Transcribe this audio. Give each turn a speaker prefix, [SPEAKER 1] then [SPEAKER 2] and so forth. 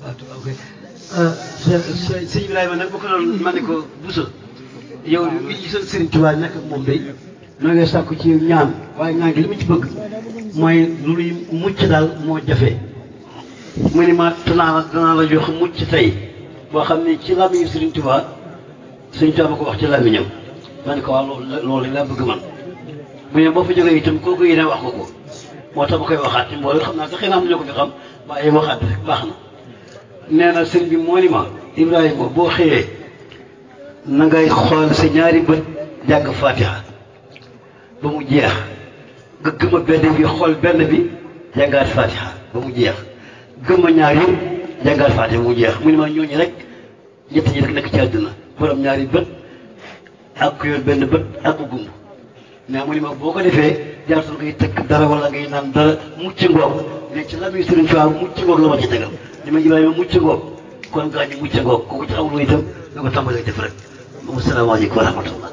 [SPEAKER 1] ok sëñ Ibrahima nag bu ko doon ma ne ko Bousso yow li gisoon Serigne Touba nekk ak moom day noo ngay sàkku ci ñaan waaye ñaan gi li mu ci bëgg mooy lu luy mucc daal moo jafe mu ni ma danaa la jox mucc tey boo xam ne ci làmmiñu Serigne Touba Serigne Touba ma ko wax ci làmmiñam ma ne ko waaw loolu laa bëgg man mu ne boo fa jógee itam kooku yéene wax ko moo tax ma koy waxaat ci mbooloo xam naa sax xëy na am ñoo ko fi xam waaye waxaat rek baax na nee na sëñ bi moo ni ma Ibrahima boo xëyee na ngay xool sa ñaari bët jàng Fatiha ba mu jeex nga gëma benn bi xool benn bi jàngaat Fatiha ba mu jeex gëma ñaar yëpp jàngaat Fatiha ba mu jeex mu ni ma ñooñu rek ñett ñi rek nekk ci àdduna borom ñaari bët ak ku yor benn bët ak ku gumb mais mu ni ma boo ko defee jaartul ngay tëkk dara wala ngay naan dara mucc ngoog ne ci la muy Sëriñ Tuubaa mucc ngoog la ma ci tegal li ma Ibrahima mucc ngoog kon gaa ñu mucc ngoog kooku ci xamul itam na ko tàmbalee def rek. Asalaamaaleykum wa rahmatullah.